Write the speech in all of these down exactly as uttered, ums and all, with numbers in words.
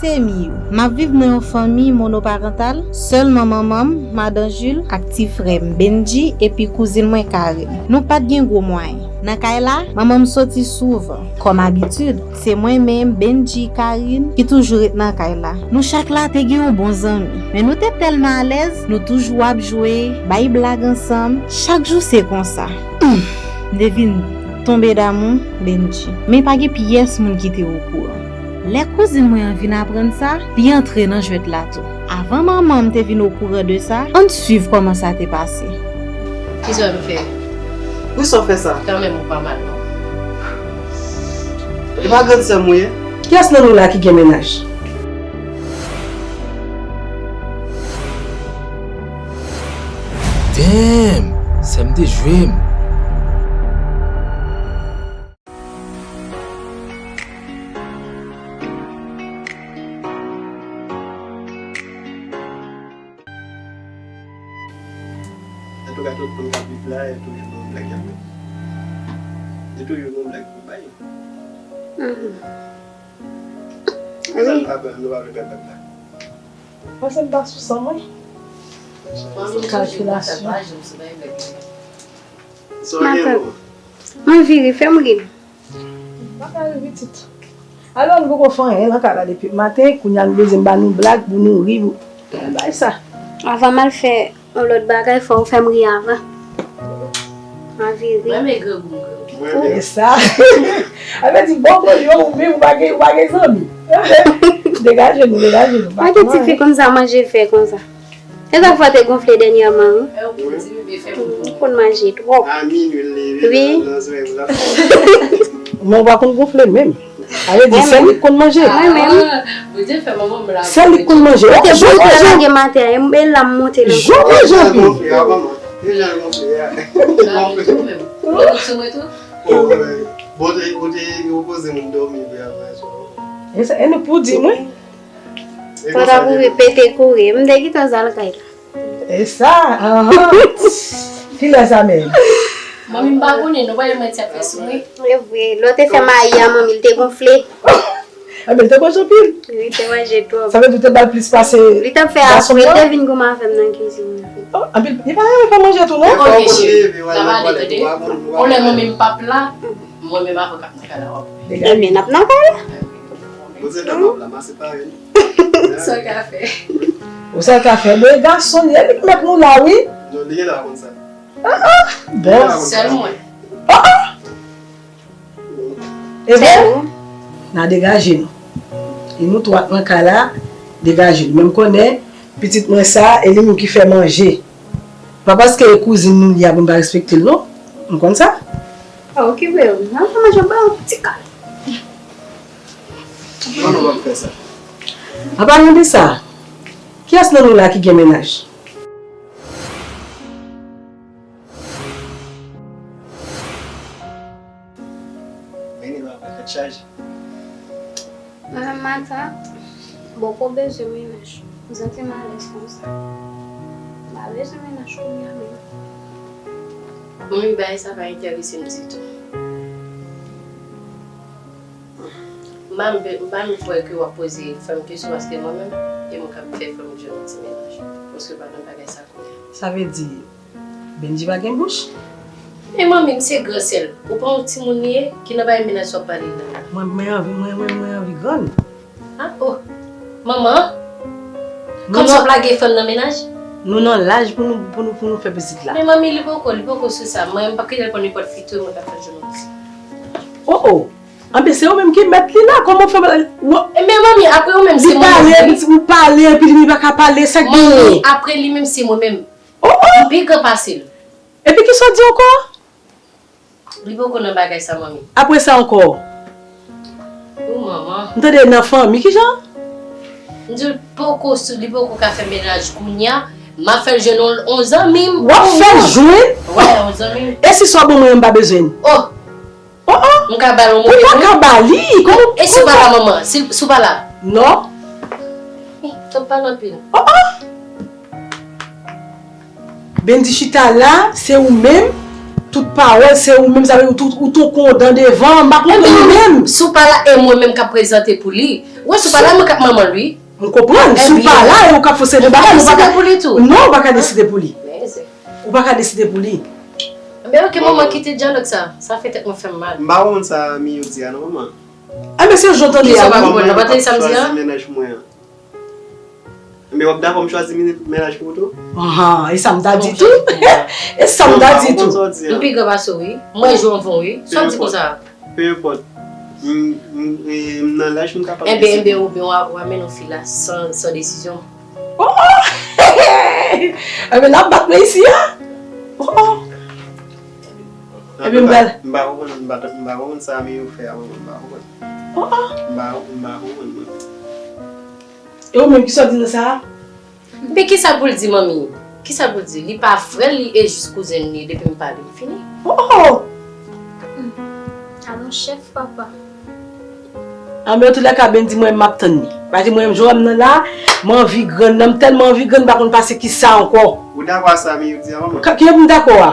Fanmi yo. M ap viv nan yon fanmi monoparantal, sèlman manman m, madan Jil, ak ti frè m, Bendji, epi kouzin mwen, Karine. Nou pa t gen gwo mwayen. Nan kay la, manman m soti souvan. Kòm abitid, se mwen menm, Bendji, Karine, ki toujou ret nan kay la. Nou chak la te gen yon bon zanmi, men nou te tèlman alèz, nou toujou ap jwe, bay blag ansanm, chak jou se konsa. Humm, m te vin tonbe damou Bendji, men pa gen pyès moun ki te okouran. Lè kouzin mwen an vin aprann sa, li antre nan jwèt la tou. Avan manman m te vin okouran de sa, ann swiv kòman sa te pase. Kisa w fè? Poukisa w fè sa? Kanmenm ou pa mal non. E pa grann sè m ou ye? Kiyès nan nou la ki gen mennaj? Damn! Sè m te jwe m. Antouka, tout moun k ap viv la, e toujou gon blag y ap met. E toujou gon blag pou bay. Mhm. Wi. Sa nou pa, nou pa vle pèpèt la. Mwen se m pa sou san mwen. Kalkilasyon. Matant, mwen vire, fè m ri. M pa ka ri pitit. Alò, nou poko fè anyen nan kay la depi maten, kounye a nou bezwen ba nou blag pou nou ri, pou bay sa. Avan m al fè yon lòt bagay, fò w fè m ri avan. Anvi ri. Mwen renmen grangou, grangou. E sa. A vle di, bon, bon, yo, ou menm, ou pa gen, ou pa gen zanmi. Degaje nou, degaje nou. Pa gen ti fi konsa, manje fè konsa. E sa k fè w te gonfle dènyèman, wi. Ou konn manje twòp. Wi. Men ou pa konn gonfle menm. Sa vle di, sèl li k konn manje. Mwen menm. Sèl li k konn manje. Ou te boute lage maten an, e la m monte nan. Jan manje anpil. Bon, ou te, ou te opoze moun dòmi vre apre sa. E sa, e nou pou di mwen. Pandan pou repete kouri, m te gentan al kay la. E sa, ahan. Kilè sa menm? Manmi, m pa konnen, non, pa mwen ti ap fè sou mwen. E vre, lè w te fè mayi a, manmi, l te gonfle. Anben, l te manje anpil. Wi, l te manje twòp. Sa vle di w te ba l plis pase gason an? Li t ap fè apre, l te vin goumen avè m nan kizin nan. Oh, anpil, li pa renmen fè manje tou, non? Ok, cheri, n ap ale, tande. Yon lè manmi m p ap la, mwen menm avè w k ap nan kay la, w ap wè. Ebyen, n ap nan kay la. Poze nan m ap la, m a separe nou. Sa w ka fè? Ou sa w ka fè? Bon, e gason li ye, li k mèt nou la, wi. Non, li genlè pa konn sa. Ah, ah. Bon. Sèl mwen. Ah, ah. Ebyen, n a degaje nou. E nou twa k nan kay la, degaje nou. Men m konnen, pitit mwen sa, e li menm ki fè manje. Pa paske e kouzin nou li a pou n pa respekte l, non. M konn sa. Ah, okipe w. Nan fè manje, ba w ti kal. An nou p ap fè sa. An palan de sa, kiyès nan nou la ki gen mennaj? Vini la, tèt chaje. Mwen menm, Mata, m poko bezwen mennaj. M santi m alèz konsa. M pa bezwen mennaj kounye a menm. Mwen menm, bagay sa pa enterese m ditou. M pa menm, m pa menm kwè ke w ap poze fè m kesyon, paske mwen menm, e mwen k ap fè fè m jwenn yon ti mennaj. Paske pa nan bagay sa kounye a. Sa vle di, Bendji pa gen bouch? Men manmi m se gran sè l. Ou pa yon timoun li ye, ki nan bagay mennaj sa w ap pale la? Mwen, mwen anvi, mwen, mwen, mwen anvi grann. Ah, oh. Manman? Kòmsi w ap lage fanm nan mennaj? Nou nan laj pou nou, pou nou, pou nou fè pitit la. Men manmi, li poko, li poko sou sa. Mwen, m p ap kite l pran nenpòt fi tou, mwen p ap fè l jwenn yon ti. Oh, oh. Anben, se ou menm ki mèt li la. Kòman w fè mal? Men manmi, apre ou menm, se mwen menm. Li pale, epi ou pale, epi li pa ka pale, sa k genyen? Manmi, apre li menm, se mwen menm. Oh, oh! M pi gran pase l. Epi kisa w di ankò? Li poko nan bagay sa, manmi. Apre sa ankò? Oh, manman. M tande nan fanmi, kijan? M di l poko sou, li poko ka fè mennaj kounye a. M ap fè l jwenn yon, yon zanmi m. W ap fè l jwenn? Wi, yon zanmi m. E si sa w ban mwen an, m pa bezwen l? Oh! Oh, oh. M ka ba l yon move non? Ou pa ka ba li. Kòman? E si w pa la, manman? Si, si w pa la? Non. T ap pale anpil. Oh, oh. Bendji chita la, se ou menm Tout pawòl se ou menm, sa vle di ou tou, ou tou kon dan devan, m pa konprann menm. Si w pa la, e mwen menm k ap prezante pou li. Ou wè, si w pa la, mwen k ap manman l, wi. M konprann, si w pa la, e ou k ap fè seri de bagay, ou pa ka, non, ou pa ka deside pou li. Ou pa ka deside pou li. Enben, ok, manman, kite dyalòg sa. Sa fè tèt mwen fè m mal. M pa konprann sa Miyou di a, non, manman. Enben, se jan w tande a, wi. Kòman m ap chwazi mennaj mwen an? Men w ap dakò m chwazi mennaj pou ou tou? Ahan, e sa m ta di tou. E sa m ta di tou. M pi gran pase w, wi. M wè jou anvan w, wi. Sa w di konsa? Peu importe. M, m, e, m nan laj m kapab deside. Enben, enben, oubyen w a, w a mennen yon fi la san, san desizyon. Oh, oh! Enben, l ap bat mwen isi a. Oh, oh! Epi m pral. M pa konprann, m pa, m pa konprann sa Miyou fè a, manman, m pa konprann. Oh, oh. M pa, m pa konprann, mwen. E ou menm, kisa w di nan sa a? Men kisa l pou l di, manmi? Kisa l pou l di? Li pa frè l, li e jis kouzen l li, depi m pale, m fini. Oh, oh! Hmm. A mon chèf, papa. Anben, antoulèka, Bendy, mwen, m ap tann li. Paske mwen, jan m nan la, m anvi grann nan, m tèlman anvi grann, m pa konn pase kisa ankò. Ou dakò a sa Miyou di a, manman? Ka, ki pou m dakò a?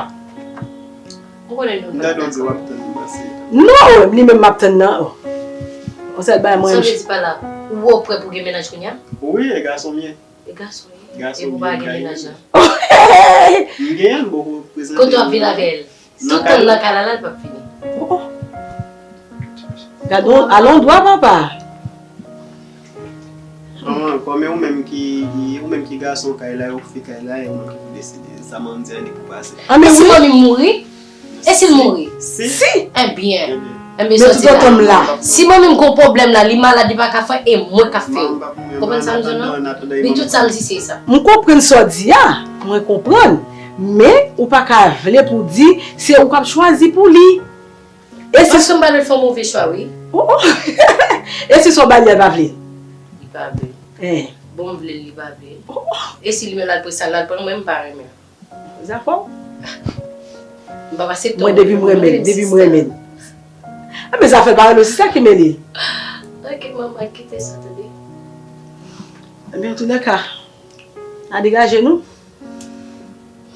M konnen nou. M tande w di w ap tann li pase. Non, li menm m ap tann nan. Yon sèl bagay mwen. Sa vle di pa la, ou prè pou gen mennaj kounye a? Wi, e gason m ye. E gason w ye. Gason m ye, m pa gen mennaj la. M genyen l, m poko prezante l. Kote w ap viv avè l? Si w tann nan kay la, la, l p ap vini. Oh, oh. Gade yon, al yon dwa, papa. Manman, kòm e ou menm ki, ou menm ki gason kay la, e ou ki fi kay la, e ou menm ki pou deside. Sa manman di a, li pou pase. Anben, si manmi m mouri? E si l mouri? Si. Si. Ebyen. Ebyen. Ebyen, men toutotan m la. Si manmi m gon pwoblèm la, li malad, li pa ka fè, e mwen k ap fè l. Konprann sa m di w la? Men tout sa m di se sa. M konprann sa w di a, mwen konprann. Men ou pa ka vle pou di se ou k ap chwazi pou li. E si... Paske m pa vle fè yon move chwa, wi. Oh, oh. E si sa w ba li a, l pa vle? Li pa vle. Eh. Bon, m vle l, li pa vle. Oh, oh. E si li menm l al pran sa, l al pran mwen, m pa renmen. Zafè w? M p ap aksepte. Mwen, depi m renmen l, depi m renmen l. A, men zafè l pa renmen l, se sa ki mele l. Ok, manman, kite sa, tande. Ebyen, antoulèka, a degaje nou.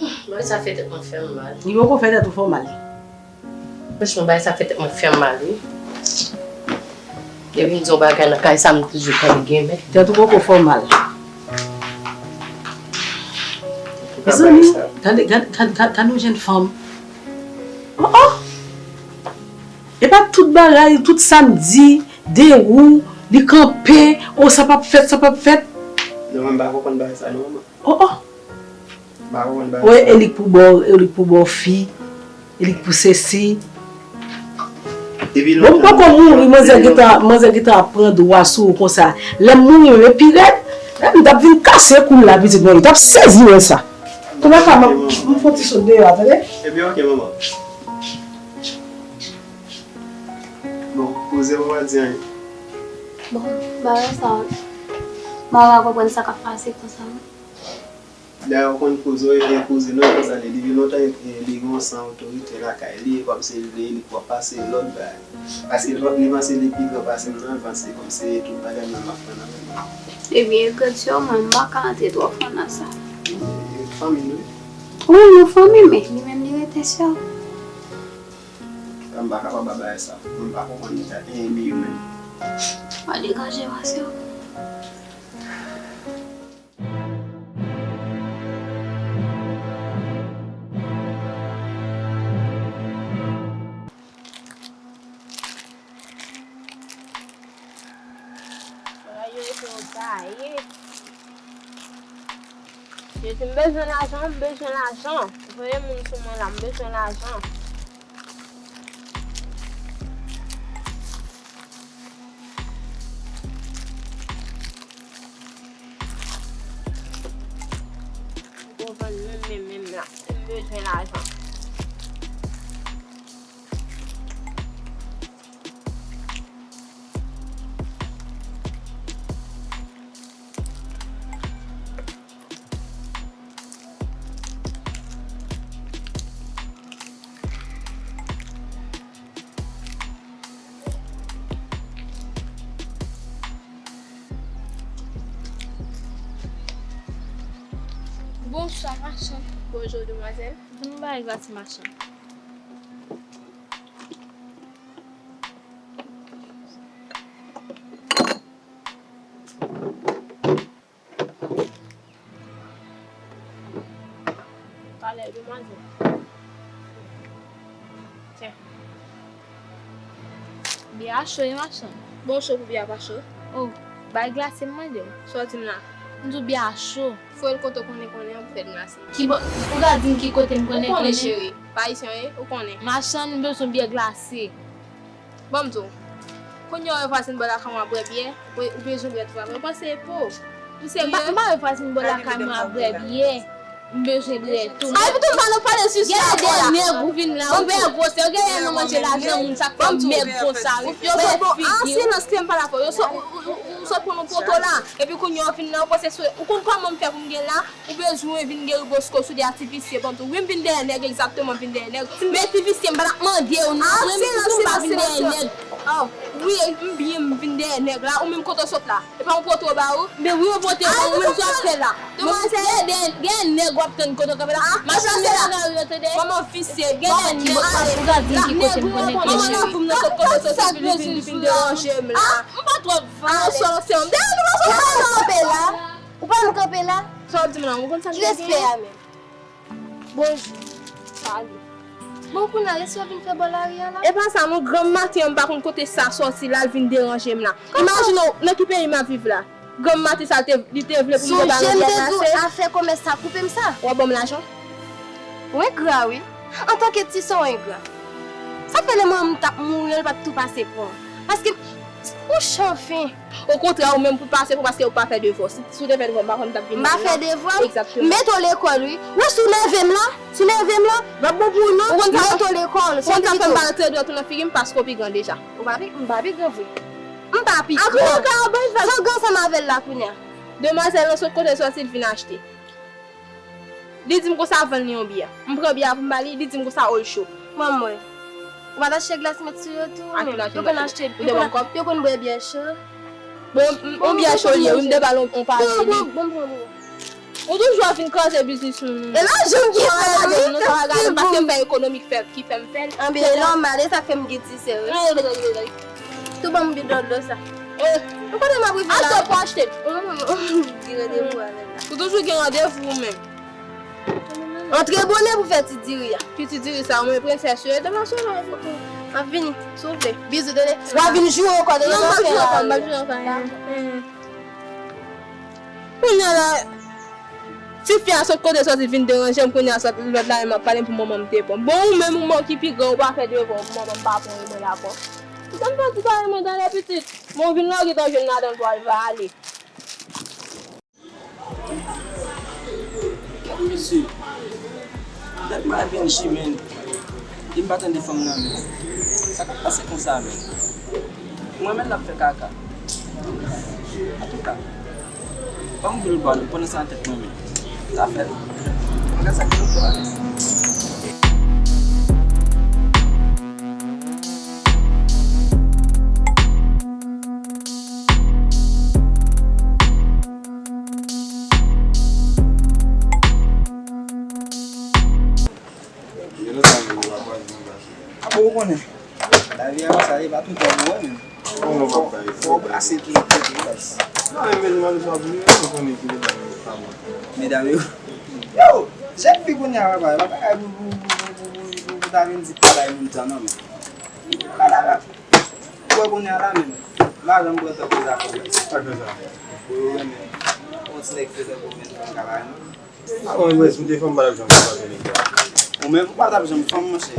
Bagay sa fè tèt mwen fè m mal. Li poko fè tèt ou fè w mal. Franchman, bagay sa fè tèt mwen fè m mal, wi. Depi m di yon bagay nan kay sa, m toujou tande gen men. Tèt ou poko fè w mal. Mezanmi, gade, gade, gade, gade, gade yon jèn fanm. Oh, oh! E pa tout bagay, tout sa m di de ou, li kanpe, oh, sa p ap fèt, sa p ap fèt. Non, mwen pa konprann bagay sa, non, manman. Oh, oh! Wè, e li k pou ba w, e li k pou ba w fi, e li k pou sesi. Bon, m poko mouri, manzè gentan, manzè gentan ap pran dwa sou ou konsa. Lè m mouri, menm e pi rèd. Lè m t ap vin kase kou l la, pitit mwen, li t ap sezi wè sa. Kounye a, m ap, m fè yon ti sot deyò a, tande? Ebyen, ok, manman. Bon, poze, ou pa di anyen. Bon, bagay sa, m pa ka konprann sa k ap pase konsa, non. Dayè, ou konn koze, e koze non, konsa li, depi lontan, e, li gen yon san otorite lakay li, e kòmsi li, li pral pase lòd bagay. Paske lòt, li panse li pi gran pase m nan, li panse kòmsi tout bagay mwen m ap pran nan men mwen. Ebyen, e grandè mwen, m pa ka antre twò fon nan sa. E, e fanmi nou ye. Wi, nou fanmi, men li menm li rete sè w. Sa m pa kapab a bagay sa. Mwen pa konprann li ta enyen Miyou menm. Pa degaje w, sè w. Bagay yo ete yo gaye. Jezi, m bezwen lajan, m bezwen lajan. Voye moun sou mwen la, m bezwen lajan. M poko vann menm, menm, menm la. M bezwen lajan. Bonswa, machann. Bonjou, demwazèl. Ban m yon bagay gratis, machann. Lè demwazèl. Tyen. Biyè a cho wi, machann. Bon, cho pou biyè a pa cho. Oh, bay glase m mande w. Sa w di m la? M di w biyè a cho. Foye l kote w konnen konnen an pou fè l glase. Ki bò, ou ka di m ki kote m konnen konnen? Ou konnen, cheri. Pa ayisyen w ye, ou konnen. Machann, m bezwen biyè glase. Bon, m di w. Kounye a w wè vwazen bò lakay mwen ap bwè biyè, ou bezwen bwè tou. Ou panse e pou ou? Ou serye? M pa, m pa wè vwazen bò lakay mwen ap bwè biyè. M bezwen bwè tou. Ay, pou tout m pa nan pale sou sa. Gen de nèg ou vin la, ou bèl gwosè, ou gen lè nan manje lajan moun, sa k fè w mèg konsa, wi. Yo sot bon, an silans, kite m pale avè w. Yo sot, ou, ou, ou, ou sot pran yon poto la, epi kounye a w vin la, ou panse se, ou konn kòman m fè pou m gen la? Ou bezwen vin geri Bosco sou de a ti visye, bon, tou. Wi, m vin dèyè nèg, egzakteman, m vin dèyè nèg. Men ti visye, m pa t ap mande w, non. Mwen menm tou, m pa vin dèyè nèg. Oh, wi, m byen, m vin dèyè nèg la. Ou menm kote w sot la? E pa yon poto ba ou? Men wi, yon poto ba ou, menm sa w ap fè la. Demwazèl, gen, gen nèg w ap tann kote w kanpe la. Machann, se la nan ri yo, tande. Manman visye, gen nèg ki, ou ka di m ki kote m konnen konnen. Manman la pou m nan sot kote sot, epi li vin, li vin deranje m la. M pa twò van. Sòsè, m dèyè nou, sòsè. Ou pa m kanpe la. Ou pa m kanpe la. Sa w ap di m la, ou konn sa m te genyen? Ki respè a menm? Bonjou. Salut. Bon, kounye a, lè sou vin fè bò lari a la? E pa sa, non, granm maten an, m pa konn kote sa sòti la, l vin deranje m la. Imajine w, nan ki peyi m ap viv la. Granm maten sa, li te, li te vle pou m konn ba nou byen pase. Sonje m te di w afè kòmès sa, koupe m sa. W ap ban m lajan? Ou engra, wi. Antanke ti sè, w engra. Sa fè lè mwen m t ap mouri an, li pa t tou pase pran. Paske, ou chanfen. Okontrè, ou menm pou pase pou paske ou pa fè devwa. Si, si w te fè devwa, m pa kwè m t ap vin la. M pa fè devwa? Egzakteman. M mete w lekòl, wi. Ou wè si w nève m la? Si w nève m la? M ap bon pou ou, non. Ou konn sa, m mete w lekòl, se sa ki fè m ba l trè dwèt ou nan figi m paske w pi gran deja. Ou pa pi, m pa pi gran vre. M pa pi gran. Sa w gen ansanm avè l la kounye a? Demwazèl lan sot kote l sòti, l vin achte. Li di m konsa vann li yon biyè. M pran biyè a pou m ba li, li di m konsa o l cho. Ban m wè. Ou pa t achte glas met sou yo tou, ou menm? Yo konn achte, yo konn, yo konn bwè biyè cho. Bon, m, yon biyè cho li ye, wi, m te ba l yon, yon parèy li. Bon, bon, bon, bon. Ou toujou ap vin kraze biznis moun. E lajan m ki fè l, wi. Sa va gade m, paske m fè ekonomi ki fè, ki fè m fè l. Anben, e nòmal, e sa k fè m gen ti sè, wi. Tou ban m bidon dlo sa. Eh. Ou konnen m ap rive la. Achte pou achte. Ki randevou avè l la? Ou toujou gen randevou ou menm. Antre bonè pou fè ti diri a. Ki ti diri sa, ou menm prensès yo, e devan sou la. M ap vini, si w vle. Bizou, tande. W a vin joure ankò, tande. Non, m p ap joure ankò, m p ap joure ankò. Kounye a la, tifi a sot kote sòti vin deranje m, kounye a sot lòt la menm ap pale m pou manman m te pran. Bon, ou menm ou manke pi gran, ou pa fè devwa w pou manman m pa pran, e mwen la pran. Ou konn fè ti bagay mwen tande pitit. Men ou vin lage tan jwenn ladan l pou al va ale. Gad mesye. Dat m pa vin chimèn. E m pa tande fanm nan menm. Sa k ap pase konsa menm? Mwen menm l ap fè kaka. Antouka, ban m vin bò nou pandan sa nan tèt mwen menm. Sa fè l. Mwen gad sa k ap fè. Apo ou konnen. Lavi a konsa, li pa toutan pou wè menm. Fò w brase toujou kote w baz. Non, men medam, sa pou yo, ou konnen ki medam yo, sa mwen. Medam yo. Yo, jèn fi kounye a, papa, e pa bagay pou, pou, pou ta vin di pa bay moun tan, non, men. Ou wè kounye a la menm, m pa janm pran tan pou zafè sa. Sa k fè sa? Pou yo renmen. On ti nèg fè tankou mwen, m pa ka bay non. A bon, mwen, si m te fanm, m pa t ap janm pran nèg la. Ou menm, ou pa t ap janm fanm, monchè.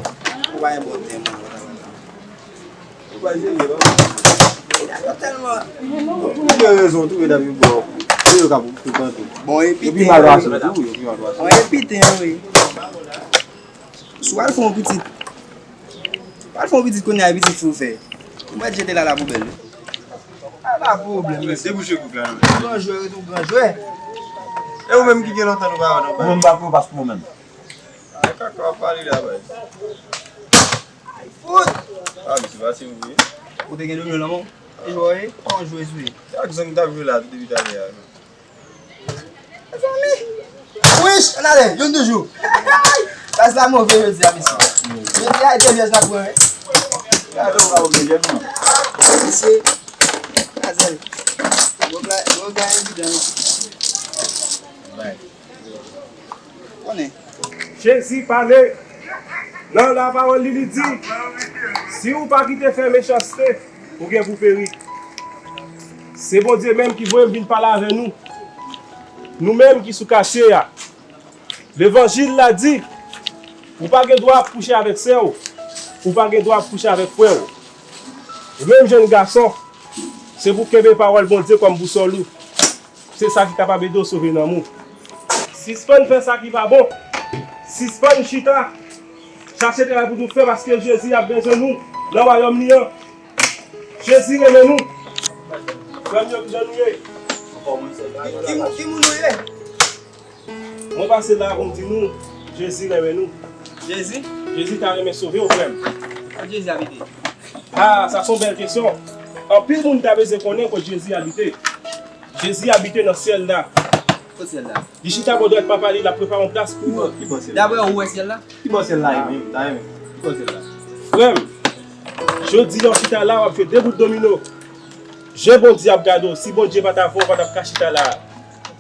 Ou pa gen bon tèm, ou pa t ap janm. Ou pa jere, non? Yo tèlman. Ou gen rezon, tou, medam yo bò. Se yo k ap tout an tou. Bon, epi yo pi mal pase tou, yo pi mal pase. Bon, epi te, wi. Si w al fè yon pitit, w al fè yon pitit kounye a, e pitit fi w fè. Ou mèt jete l a lapoubèl, wi. Pa pwoblèm, mesye. Debouche kout la, non. Gran jwè, rete yon gran jwè. E ou menm ki gen lontan nou pa wè nan bal. Ou menm pa pran pas pou ou menm. E kaka w ap pale la, bay. Ay, fout! A, misye pase m vre. Ou te gen domino nan men w? E jwè w ye? Pa yon jwe sou li. Ak zong t ap jwe la, depi talè a. Mezanmi! Wish! Ann ale, youn toujou! Baz la move jodi a, mesye. Jodi a, e de pyès n ap pran, wi. Gade w pa oblije, non. Mesye, Azel. Bon, bon, bon, bon, bon, bon. Konnen. Jezi pale nan lapawòl li, li di, si ou pa kite fè mechanste, ou gen pou peri. Se Bondye menm ki voye m vin pale avè nou. Nou menm ki sou katye a. Levanjil la di, ou pa gen dwa ap kouche avèk sè w, ou pa gen dwa ap kouche avèk frè w. Ou menm jèn gason, se pou w kenbe pawòl Bondye kòm bousòl ou. Se sa ki kapab ede w sove nanm ou. Sispann fè sa ki pa bon. Sispann chita. Chache travay pou nou fè paske Jezi ap bezwen nou nan wayòm li an. Jezi renmen nou. Frè m yo, kijan nou ye? Ki, ki, ki moun ou ye? Mwen pase la pou m di nou, Jezi renmen nou. Jezi? Jezi ta renmen sove w, frè m. Kot Jezi abite? Ah, sa se yon bèl kesyon. Anpil moun ta bezwen konnen kot Jezi abite. Jezi abite nan syèl la. Kot syèl la? Li chita bò dwèt Papa li, l ap prepare yon plas pou ou. Ki bò syèl la? Daprè ou, ou wè syèl la? Ki bò syèl la ye menm? Ki bò syèl la? Frè m, jodi a w chita la, w ap jwe de bout domino. Je Bondye ap gade w. Si Bondye pa t avè w, ou pa t ap ka chita la.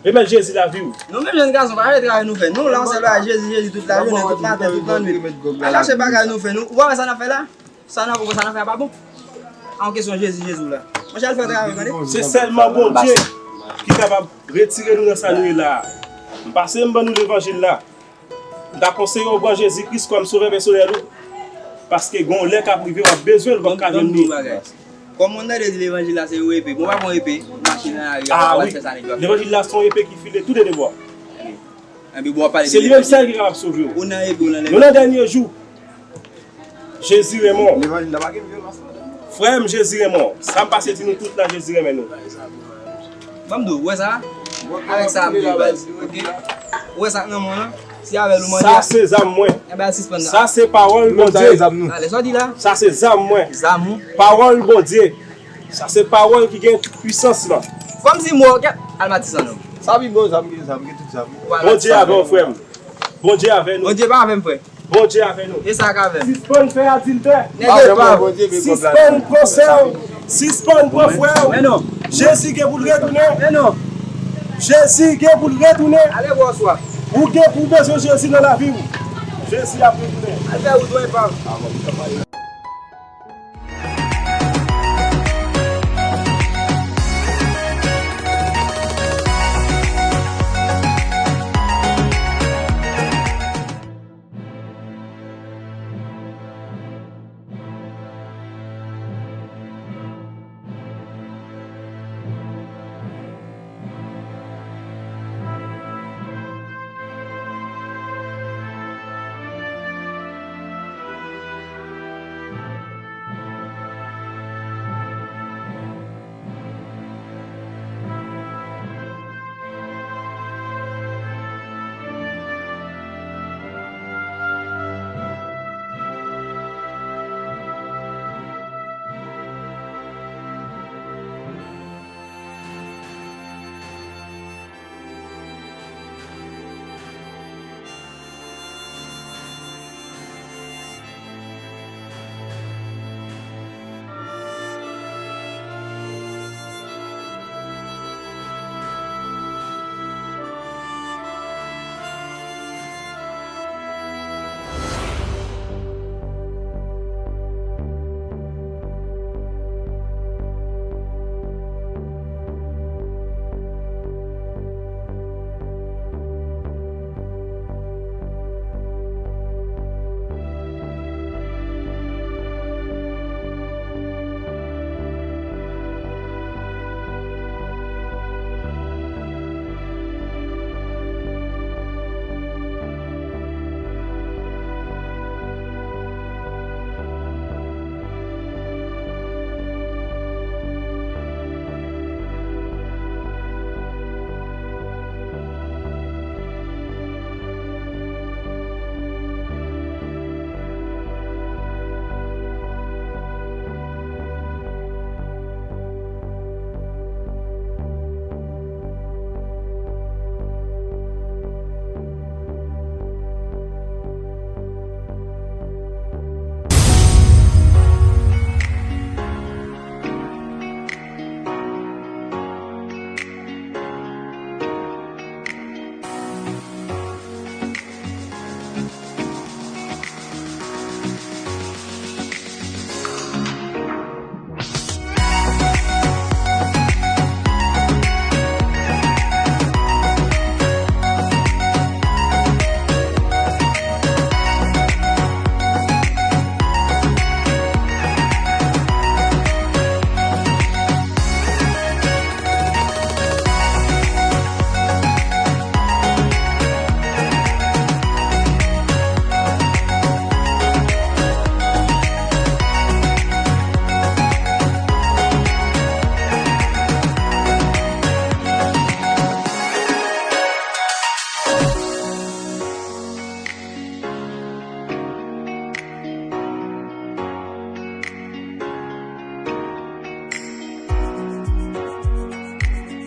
Remèt Jezi lavi w. Nou menm jèn gason, pa rete travay nou fè. Nou la, se lwa Jezi, Jezi tout lajounen, tout maten, tout lannwit. Al chache bagay nou fè. Nou, ou pa wè sa n ap fè la? Sa n ap, sa n ap fè a pa bon. A yon kesyon Jezi, Jezi w la. Monchè, al fè travay, tande. Se sèlman Bondye ki kapab retire nou nan sa nou ye la a. M pase m ban nou levanjil la. M ta konseye w pran Jezi Kris kòm sovè pèsonèl ou. Paske gen yon lè k ap rive w ap bezwen l, w p ap ka jwenn li. Kòm moun tande di levanjil la se yon epe. Bon, pa pran epe, machin nan lari a, ah, w al wi, fè sa nèg yo ap fè. Levanjil la se yon epe ki file tou de de bò. Ebyen, bon, w ap pale de levanjil. Se li menm sèl ki kapab sove w. Ou nan epe, ou nan levanjil. Nou nan dènye jou. Jezi renmen w. Levanjil la pa gen vyolans ladan. Frè m, Jezi renmen w. Sa m pase di nou tout la, Jezi renmen nou. Ban m di w, ou wè sa? Avèk sa ap viv, baz. Oke? Ou wè sa k nan men w lan? Se avè l ou manje a? Sa se zam mwen. Enben, al sispann nan. Sa se pawòl Bondye. Ale, sa w di la? Sa se zam mwen. Zam ou? Pawòl Bondye. Sa se pawòl ki gen tout pwisans lan. Kòmsi mwen, kèt, al Matisan non. Sa pi bon, zam gen, zam gen tout zam. Bondye avè w, frè m. Bondye avè nou. Bondye pa avè m, frè. Bondye avè nou. E sa k avè m. Sispann fè adiltè. Nèg yo pa. Sispann pran sè w. Sispann pran frè w. Men non. Jezi gen pou l retounen. Men non. Jezi gen pou l retounen. Ale bò swa. Ou gen pou w bezwen Jezi nan lavi w. Jezi ap retounen. Al fè wout ou, epa.